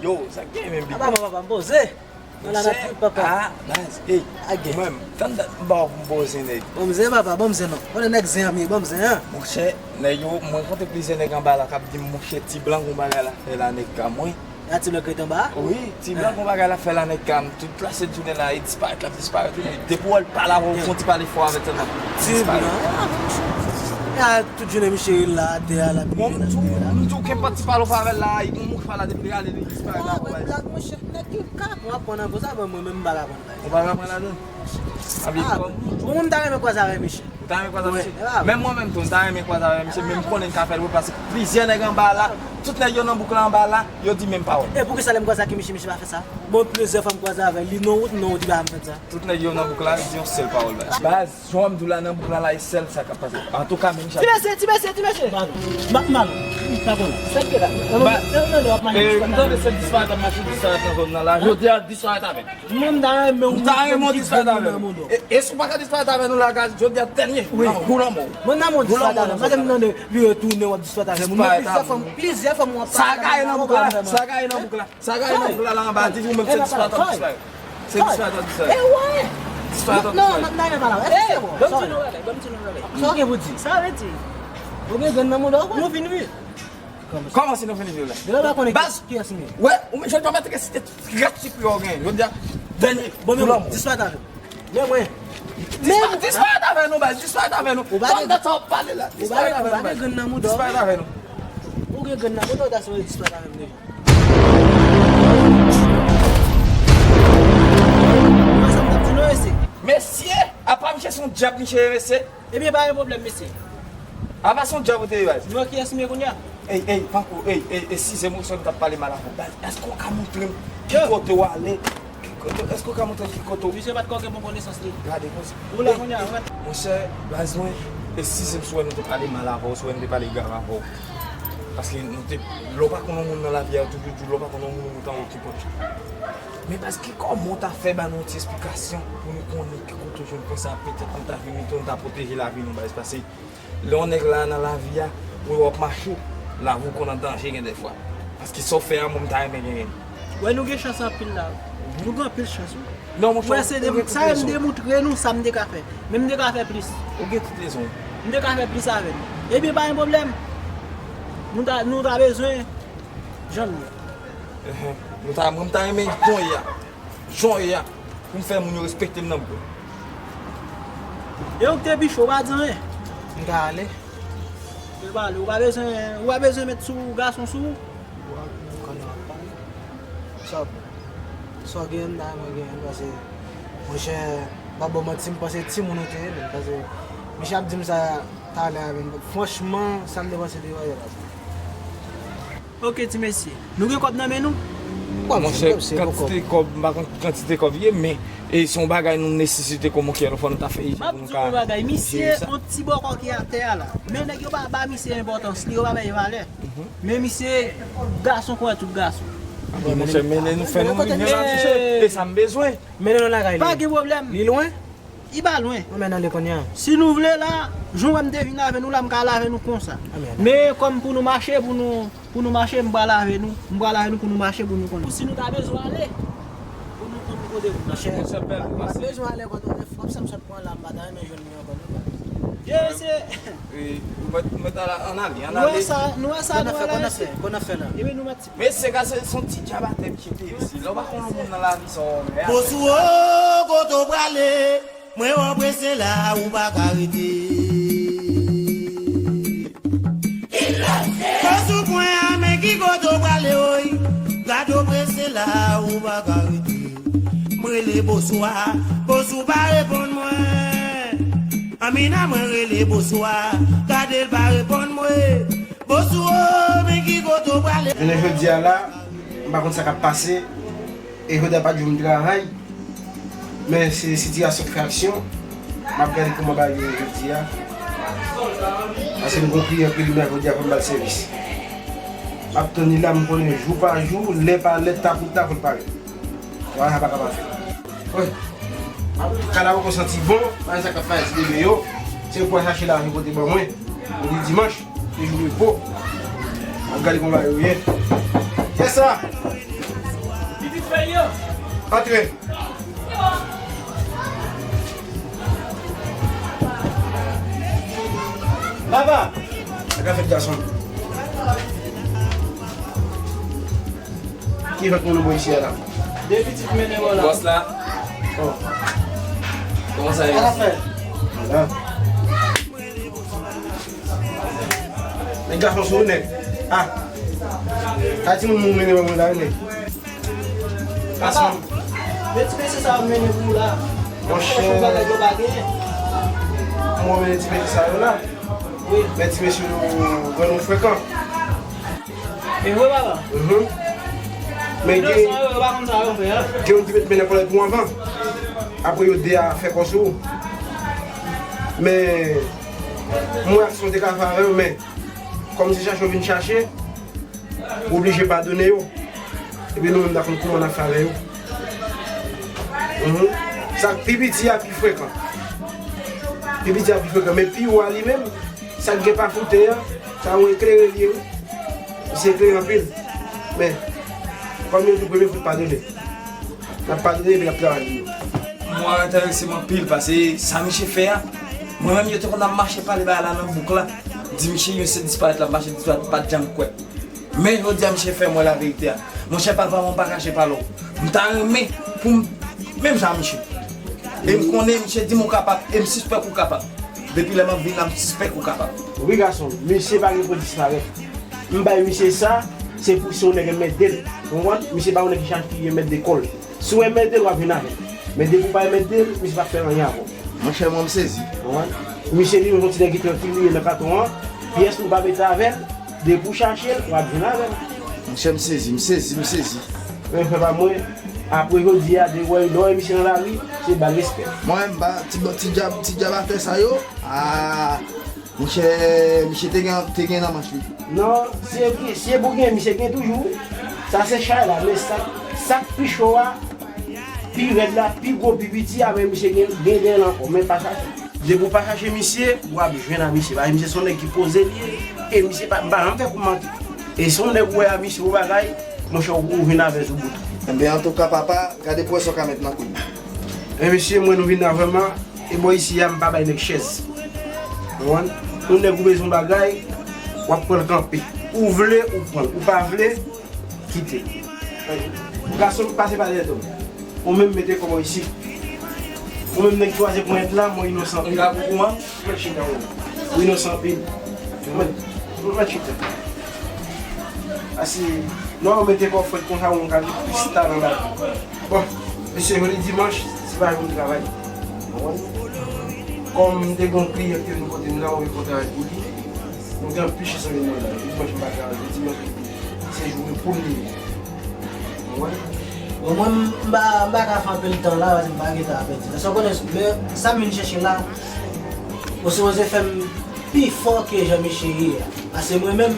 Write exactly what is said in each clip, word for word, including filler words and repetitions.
Yo, sa k gen menm, Bibi? Apa, papa, m poze. Mwen la nan trip, papa. Ah, baz, ey, mwen, tann dat m ba w pou m poze, nèg. Ban m zen, papa, ban m zen non. Konnen nèg zen an m ye, ban m zen an. Monchè, nèg yo, mwen kontre plizyè nèg anba la k ap di m, monchè, Ti Blan gon bagay l ap fè la, nèg ka mwen. A Ti Blan k rete anba a? Wi, Ti Blan gon bagay l ap fè la, nèg ka m. Tout la sèt jounen la, e disparèt, l ap disparèt. Depi w wè l pale avè w, fon ti pale fò avè l sèlman. Ti Blan. A, tout jounen misye rele la, atè a, l ap rele la. Mwen, m di w, m di w kenpòt ti pale w fè avè l la, yon mouch pa la, depi l rale, li disparèt la, baz. Black, monchè, nèg ki ka pran, pran nan konsa, ban mwen menm, m pa ka pran. Ou pa ka pran ladan? Anpi, ah, kòm bon, mwen, m ta renmen kwaze avè misye. Ou ta renmen kwaze avè misye? Wi, ah. Menm mwen menm tou, m ta renmen kwaze avè misye, men m konnen m ka fè l wi, paske plizyè nèg anba la, tout nèg yo nan bouk la anba la, yo di menm pawòl. E poukisa lè m kwaze ak misye, misye pa fè sa? Bon, plizyè fwa m kwaze avè l, li nan wout, nan wout, li pa janm fè sa. Tout nèg yo nan bouk la, yo di yon sèl pawòl, baz. Baz, jan w di w la nan bouk la, la, e sèl sa k ap pase. Antouka, men Ti mesye, ti mesye, ti mesye. Mal, mal, pa konnen. Sa k te la? Ba, e, m tande se disparèt ap mache, disparèt nan zòn nan la. Jodi a, disparèt avè m. Mwen, m ta renmen w. M ta renmen w disparèt avè m. E, e si w pa ka disparèt avè nou la, gaz, jodi a, dènye. Wi. Nan, gou lanmò. Mwen, nan mwen disparèt avè m. Paske m tande li retounen, w ap disparèt avè m. Plizyè fwa, plizyè fwa, mwen ap pale avè m. Sa gaye nan bouk la, sa gaye nan bouk la. Sa gaye nan bouk la, la anba, di ou menm se disparèt w ap disparèt. Se disparèt w ap disparèt. E wè. Disparèt w ap disparèt. Non, non, non, non, non, non. Ban m di nou bagay, ban m di nou bagay. Sa w gen pou di? Sa vle di? Ou gen grenn nan mouda w, nou vin wi. Kòman si nou fini viv la? Depi w pa konnen kiyès m ye. Wè, ou menm, jodi a, pa mèt site tout grèt sipri w gen. Jodi a, dènye. Bon, men disparèt avè m. Men mwen. Dispa-, disparèt avè nou, baz, disparèt avè nou. Ou pa gen, ou pa gen, ou pa gen grenn nan mouda w. Disparèt avè nou. Ou gen grenn nan mouda w, ta sou disparèt avè m deja. Mwen, sa m t ap di nou, mesye. Mesye, apa misye se yon dyab, misye ye, mesye. Ebyen, pa gen pwoblèm, mesye. Apa se yon dyab ou te ye, baz? Nou wè kiyès m ye kounye a? Ey, ey, panko, ey, ey, eskize m, wi, sè m t ap pale mal avè w, baz. Èske w ka montre m ki kote w ale? Ki kote, èske w ka montre m ki kote w? Misye pa t ka gen bon konesans li. Gade konsa. Ou la kounye a, wè. Monchè, baz mwen, eskize m si w wè nou te pale mal avè w, si w wè nou te pale grav avè w. Paske nou te, lè w pa konn yon moun nan lavi a, yo toujou di w, lè w pa konn yon moun, ou ta okipe w. Men baz, ki kòman w ta fè ba nou yon ti esplikasyon pou nou konnen ki kote w jwenn konsa, petèt nou ta vin tou, nou ta pwoteje lavi nou, baz, paske lè yon nèg la nan lavi a, ou wè w ap mache, lavi w konn an danje gen dèfwa. Paske sa w fè a, mwen, m ta renmen genyen l. Wè, nou gen chans anpil la. Nou gen anpil chans, wi. Non, monchè, ou gen tout rezon. Sa m demoutre nou, sa m te ka fè. Men m te ka fè plis. Ou gen tout rezon. M te ka fè plis avè l. Ebyen, pa gen pwoblèm. Nou ta, nou ta bezwen jan nou ye. Ehe. Nou ta, mwen, m ta renmen jan w ye a. Jan w ye a. Pou m fè moun yo respekte m nan bouk. E ou ki te pi cho, ou pa di anyen. M ka ale. Ou pa ale, ou pa bezwen, ou pa bezwen met sou gason sou ou. Ou a, ou konn ap pale. Sa w, sa w gen, m ta renmen genyen l, paske, monchè, m pa ba w manti, m panse timoun ou te ye menm, paske misye ap di m sa talè a menm. Franchman, sa m te panse te ye, paske. Ok, ti mesye. Nou gen kòb nan men nou? Monchè, kantite kòb, m pa konn kantite kòb ye, men, e, se yon bagay nou nesesite kòm yon kè, fò nou ta fè efò pou nou ka jere sa. M ap di w yon bagay, misye, yon ti bòkò ki atè a la. Men nèg yo pa ba misye enpòtans li, yo pa bay valè. Men misye, gason konn wè tout gason. Anben, monchè, mennen nou, fè nou rive la, monchè. E sa m bezwen. Mennen nou lakay li. Pa gen pwoblèm. Li lwen? Li pa lwen. Anben, ann ale kounye a. Si nou vle la, jan w wè m te vin avè nou la, m ka al avè nou konsa. Anben, ann ale. Men kòm pou nou mache, pou nou, pou nou mache, m pral avè nou. M pral avè nou pou nou mache, pou nou konnen. Si nou ta bezwen ale, pou nou konn kote pou nou ale. Monchè, nou pa bezwen ale kote w te fè, w ap sanm sòt pran la, m pa ta renmen jwenn li ankò, non, pa bezwen. Ye, se. E, ou mèt, ou mèt al, ann ale, ann ale. Nou wè sa, nou wè sa, nou wè la, mesye. Kòman n ap fè la? Ebyen, nou mèt. Mesye, gade, se, se yon ti djab atè misye te ye, mesye. Lè w pa konn yon moun nan lavi, sa w wè. Bosou o, kote w prale? Mwen wè w prese la, ou pa ka rete. Bosou pwen a, men ki kote w prale, oy? Gade w prese la, ou pa ka rete. M rele Bosou a, Bosou pa reponn mwen. Anmina, mwen rele Bosou a, gade l pa reponn mwen. Bosou o, men ki kote w prale? Jounen jodi a la, m pa konn sa k ap pase. E jodi a pa t jou m travay. Men se sitiyasyon k fè aksyon. M ap gade kòman bagay yo ye jodi a. Paske m gon kliyan ke li mèkredi a pou m ba l sèvis. M ap tann li la, m konnen jou pa jou, lè pa lè, ta pou ta pou l parèt. Travay sa pa ka pa fèt. Wi. Kadav ou santi bon, pa sa k ap fè ti bebe yo. Se pou al chache lajan kote ban mwen. Jodi dimanch, se jou repo. Ap gade konba yo ye. Kiyès sa? Antre. Papa! Sa ka fèt, gason? Ki fèt moun nan bò isi a la? De pitit mennen bò la. Bòs la. Oh. Kòman sa ye? Ala fè. Ala. Men gason sou nèg. Ah. A timoun moun mennen bò mwen la, nèg. Papa, men ti mesye sa yo mennen pou ou la. Monchè. Franchman, bagay yo pa genyen. Mwen mennen ti mesye sa yo la. Wi. Men ti mesye yo rann ou frekan. E vre, papa? Mhm. Men gen, yo pa konn sa yo fè a. Gen youn ki met men nan kòlèt ou anvan. Apre yo de a fè kò sou ou. Men, mwen aksyon te ka fè avè yo, men kòm se chache yo vin chache, ou oblije padone yo. Epi nou menm n a konn kouman n ap fè avè yo. Mhm. Sa k pi piti a pi frekan. Pi piti a pi frekan. Men pi wo a li menm, sa k gen pa foute a, sa yon eklere li ye, wi. Misye eklere anpil. Men, kòm yo di, premye fout padone. N ap padone epi n ap travay pou yo. Mwen enterese m anpil paske sa misye fè a, mwen menm yo te konn ap mache pale bagay la nan bouk la. Di misye yon se disparèt l ap mache disparèt, m pa t janm kwè. Men jodi a misye fè m wè laverite a. Monchè papa, mwen pa kache pale w. M ta renmen pou m menm jan misye. E m konnen misye di m ou kapab, e m sispèk ou kapab. Depi lè m ap vin la, m sispèk ou kapab. Wi gason, misye pa gen pou disparèt. M bay misye sa, se pou se yon nèg M D l. Ou konprann? Misye pa yon nèg ki chache ki M D kò l. Si w M D l, w ap vin avè l. Men depi w pa M D l, misye p ap fè anyen avè w. Monchè, mwen m sezi. Ou konprann? Misye li menm se yon ti nèg ki trankil li ye nan kanton an. Pyès ou pa mete avè l, depi w chache l, w ap vin avè l. Monchè, m sezi, m sezi, m sezi. Men frè pa mwen, apre jodi a, de wè, lè w wè misye nan lari, se ba l respè. Mwen menm, ba, ti, ti djab, ti djab atè sa yo. Ah, monchè, misye te gen, te gen nan manch li. Non, si e, si e pou gen, misye gen toujou. Sa se chay la, men sa, sa k pi cho a, pi rèd la, pi gwo, pi piti a, men misye gen, gen dèyè l ankò, men pa chache. Depi w pa chache misye, w ap jwenn a misye. Paske misye se yon nèg ki poze li ye, e misye pa, m pa janm fè kou manke. E si yon nèg ou wè a misye yon bagay, monchè, ou, ou vin avè l sou bout. Enben, antouka, papa, gade pou wè sa w ka met nan kou l. Men mesye, mwen nou vin avè m an, e bò isi a, m pa bay nèg chèz. Ou konprann? Yon nèg ou bezwen bagay, w ap pran l kanpe. Ou vle, ou pran l. Ou pa vle, kite. Gason, pase pa dèyè do m. Ou menm mete kò w isi. Ou menm nèg ki kwaze ponyèt la, mwen inosan anpil. Ou ka pou kouman? Mwen chita ou. Ou inosan anpil. Mwen, mwen chita. Asi, non, ou mete kò w frèt konsa, ou ka gen plis talan la. Bon, mesye, jodi dimanch, se pa jou m travay. Ou konprann? Kòm m te gen yon kliyan ki te vin kote m la, ou vin kontre avèk li. Nou gen anpil chans nan men mwen la. Jodi dimanch m pa travay. Jodi dimanch se jou repo m li ye. Ou konprann? Bon, mwen, m pa, m pa ka fè anpil tan la, paske m pa gen tan ap pèdi. Sa w konnen, men sa m vin chèche la, ou sipoze fè m pi fò ke jan misye ye a. Paske mwen menm,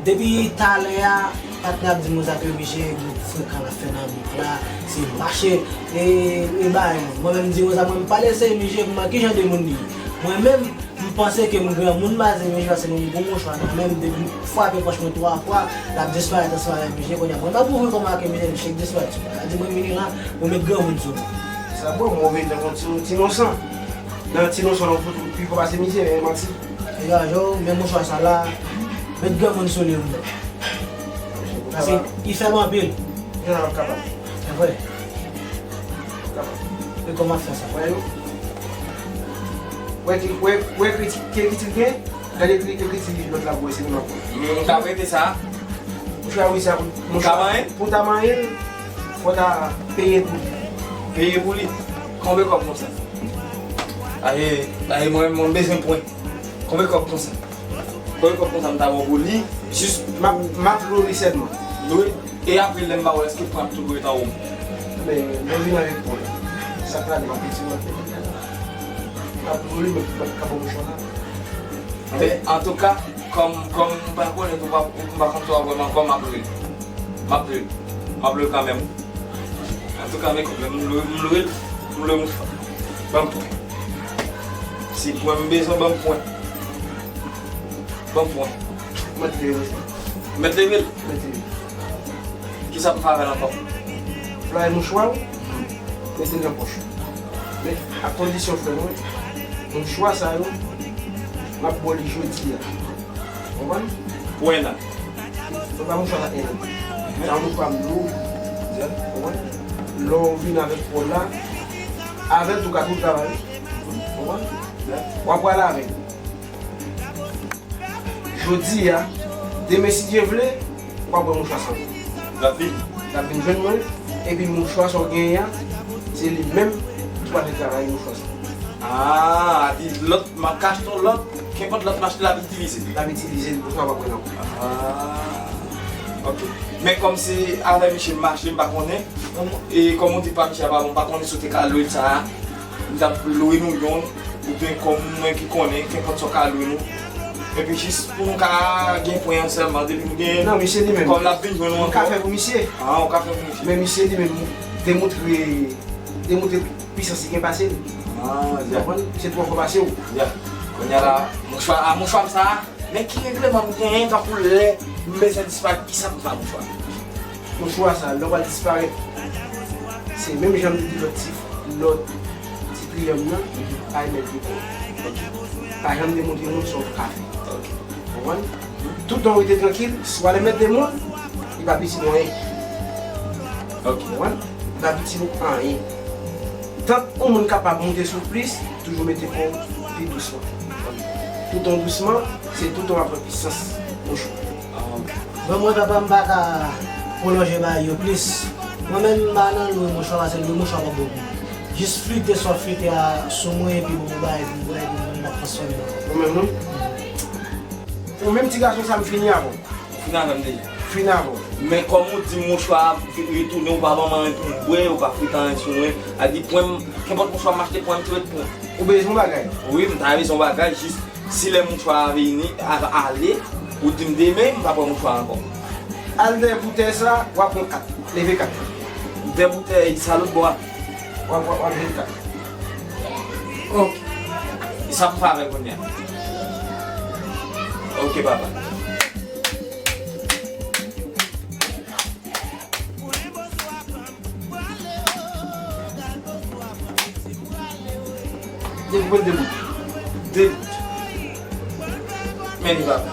depi talè a, patnè ap di m konsa ke misye gen frekan l ap fè nan bouk la, se mache, e, e bagay. Mwen menm m di konsa, mwen m pa lese misye pou mwen, ki jan de moun li ye? Mwen menm, m panse ke m granmoun, m pa lese misye, paske mwen m gon mouchwa nan men m, depi m frape pòch mwen twa fwa, l ap disparèt ansanm avèk misye, kounye a mwen m ap ouvri kò m ak misye, misye k disparèt sou mwen. Sa di mwen vini la, pou met granmoun sou mwen. Sa bon, mwen vin tankou ti, ti inosan. Nan ti inosan, nou fout ou pi fò pase misye, men manti. Degaje w, men mouchwa sa la, met granmoun sou li pou mwen. Paske li fè m anpil. Jan ap kapab. Se vre. Kapab. Men kòman fè sa? Wè yo. Wè ki, wè, wè ki ti, ki, ki ti gen? Gade ki, ki, ki ti lòt la pou wè si nou nan pwen. M ka prete sa. Ou fè wi sa pou, pou ta manyen l, fò ta peye pou li. Peye pou li? Konbyen kòb konsa? Aye, aye, mwen, mwen bezwen pwen. Konbyen kòb konsa? Konbyen kòb konsa m ta ba w pou li? Jis m ap, m ap lwe li sèlman. Lwe? E apre lè m ba w, èske pran ap toujou ret anwo m? Men, mwen vin avèk pwen. Sa k la, m ap retire anpil. M ap lwe li, mwen, mwen ka ba w mouchwa la. Men, antouka, kòm, kòm m pa konnen tou, m pa, m pa konn si w ap wè m ankò, m ap lwe l. M ap lwe l. M ap lwe l kanmenm. Antouka, men kòb la, m lwe, m lwe l, m lwe mouchwa. Ban m pwen. Si pwen m bezwen, ban m pwen. Ban m pwen. Mèt leve l. Mèt leve l? Mèt leve l. Kisa pou m fè avè l ankò? Lave mouchwa w, mete l nan pòch ou. Men, ak kondisyon, frè mwen, mouchwa sa yo, m ap ba w li jodi a. Konprann? Pou en an. Se pa mouchwa sa en an. Sa yon mouchwa m dlo. Konprann? Lè w vin avèk pòl la, avè l tou ka tou travay. Konprann? W ap pral avè l. Jodi a, demen si Dye vle, w ap wè mouchwa sa ankò. L ap vin? L ap vin jwenn mwen, epi mouchwa sa w genyen an, se li menm ki pral travay mouchwa sa. Ah, di lòt, m ap ka achte yon lòt, kenpòt lòt m achte l ap itilize. L ap itilize l, mouchwa w ap wè l ankò. Ah, ok. Men kòm se avè misye m mache, m pa konnen. E kòm ou di pa misye a pa bon, m pa konnen si w te ka lwe l sa a. M t ap lwe nou yonn, oubyen kòm mwen ki konnen, kenpòt sa w ka lwe nou. Epi jis pou nou ka gen pwen an sèlman, depi nou gen, non, misye li menm, kòm l ap vin jwenn nou ankò. M ka fè pou misye. Ah, ou ka fè pou misye. Men misye li menm, demontre, demontre pwisans li gen pase l. Ah, ya. Konprann? Misye twò fò pase w. Ya. Kounye a la, mouchwa, a mouchwa m sa a, men ki regleman m genyen, tankou lè m bezwen disparèt, kisa m fè a mouchwa? Mouchwa sa, lè w pral disparèt, se menm jan m te di lòt ti, lòt ti kliyan m nan, pa remèt li kò. Ok. Pa janm demontre moun sa w ka fè. Ok. Konprann? Toutan w rete trankil, si w ale mèt de moun, li pa piti nou anyen. Ok. Konprann? Li pa piti nou anyen. Tank yon moun kapab moute sou plis, toujou mete kò w pi dousman. Toutan w dousman, se toutan w ap pran pwisans mouchwa. Ah, ok. Bon, mwen, papa, m pa ka pwolonje bagay yo plis. Mwen menm, m pa nan lwe mouchwa, paske lwe mouchwa pa bon pou mwen. Jis flite sa w flite a sou mwen, epi bon, bon bagay pou mwen, epi mwen, m ap transfòme ankò. Ou menm, non? Ou menm ti gason sa, m fini avè w. Ou fini avè m deja. Fini avè w. Men kòm ou di mouchwa a retounen, ou pa ban mwen anyen pou m bwè, ou pa frite anyen sou mwen. A di, pran m, kenpòt mouchwa m achte, pran m, tou ret pran. Ou bezwen yon bagay? Wi, m ta bezwen yon bagay, jis si lè mouchwa a vini, a, ale, ou di m demen, m pa pran mouchwa a ankò. Al dèyè boutèy sa, w a pran kat. Leve kat. Dèyè boutèy sa lòt bò a. W a, w a, w a leve kat. Ok. E sa pou fè avè l kounye a. Ok, papa. Depi mwen debout. Debout. Men li, papa.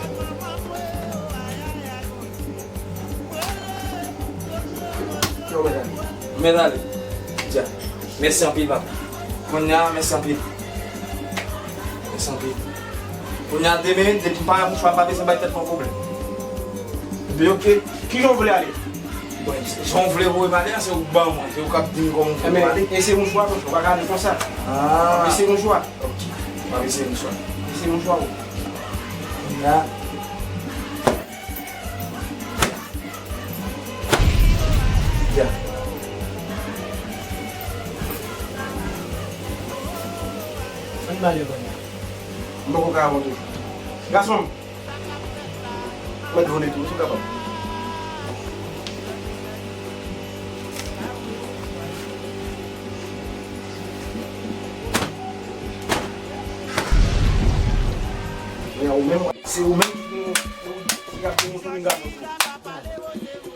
Yo, mèt ale. Mèt ale. Dja. Mèsi anpil, papa. Kounye a, mèsi anpil. Mèsi anpil. Kounye a, demen, depi m pa wè mouchwa, m pa bezwen bay tèt mwen pwoblèm. Ebyen, ok. Kijan w vle ale? Bon, jan w vle voye m ale a, se ou k ban mwen, se ou k ap di m kòman pou m ale. Ebyen, eseye mouchwa, monchè, ou pa ka ale konsa. Ah. Eseye mouchwa. Ok. M ap eseye mouchwa. Eseye mouchwa, wi. Kounye a. Ya. Ann ba li yo kounye a. M poko ka avan toujou. Gason m, mwen vole tou, si w kapab. Men ou menm, se ou menm ki gen, ki ap demontre yon gason tou.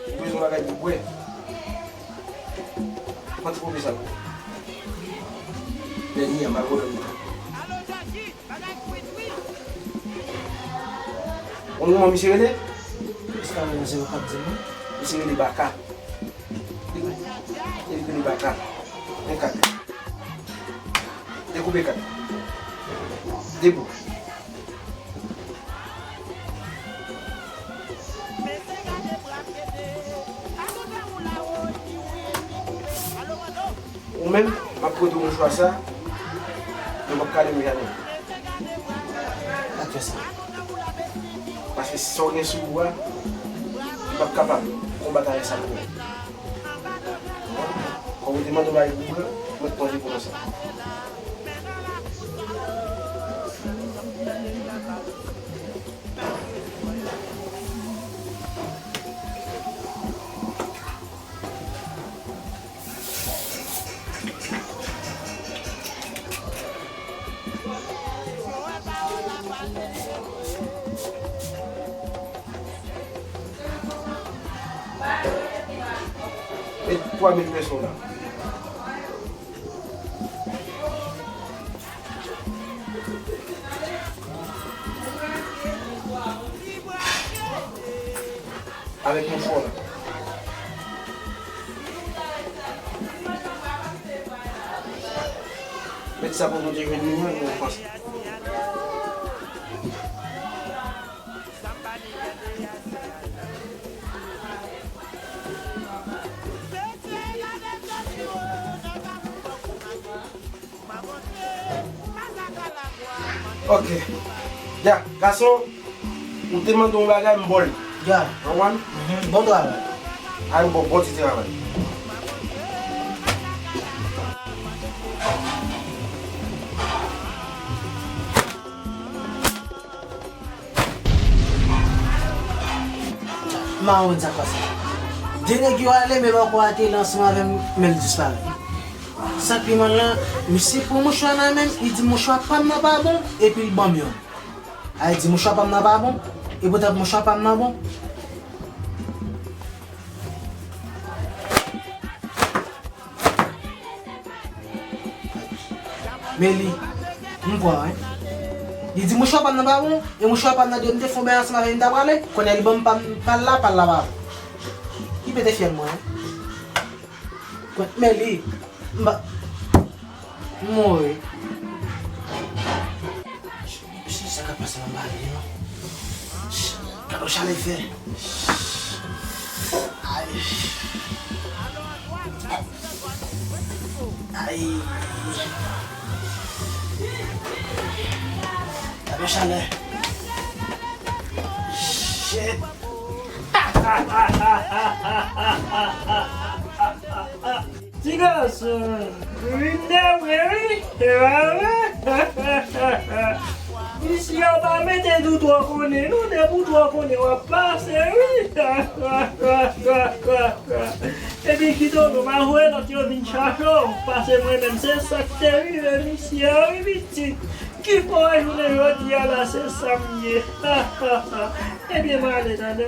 Ou bezwen bagay pou bwè. Pran ti kofe sa pou ou. Dènye a, m al pran lòt. Ou konn kòman misye rele? Jiska prezan se ou k ap di m wi. Misye rele Baka. Li rele Baka. Men kat. Dekoupe kat. De bout. Ou menm, m ap prete w mouchwa sa, nou p ap ka leve jamè. Pa fè sa. Paske sa w gen sou ou a, ou p ap kapab konbat avèk sa m gen. Kòm ou te mande w bagay pou blan, mwen t manje pou konsa. Met twa mil peso la. Avèk mouchwa la. Met sa pou nou te jwenn nou, nou panse. Ok. Ya, gason, ou te mande yon bagay, m ba w li. Ya. Konprann? Mhm. Bon travay. Ay, bon, bon ti travay. Mawon sa k pase. De nèg yo ale, men lòkò a te la ansanm avè m, men l disparèt. Sa k pi mal la, misye pran mouchwa nan men m, li di mouchwa pa m nan pa bon, epi l ban m youn. A, li di mouchwa pa m nan pa bon, e poutan mouchwa pa m nan bon. Men li, m pran, wi. Li di mouchwa pa m nan pa bon, e mouchwa pa m nan di m te fon bèy ansanm avè l, m ta prale. Kounye a li ban m pa m, pa l la, pa l la pa bon. Ki pete fyèl mwen, wi. Kot men li, m ba, m mouri. Mesye, sa k ap pase nan bagay yo? Gade yon chalè fè. Ay. Ay. Gade yon chalè. Shit. Ti gason, vin de vre wi, e pa vre? Misye yo pa mete dout twò konnen non, depi w twò konnen w ap pase wi. Epi kite w non, m a voye lòt yo vin chache w, pase mwen menm se sa k te rive misye wi pitit. Ki fè w jounen jodi a la se sa m ye. Ebyen m ale tande.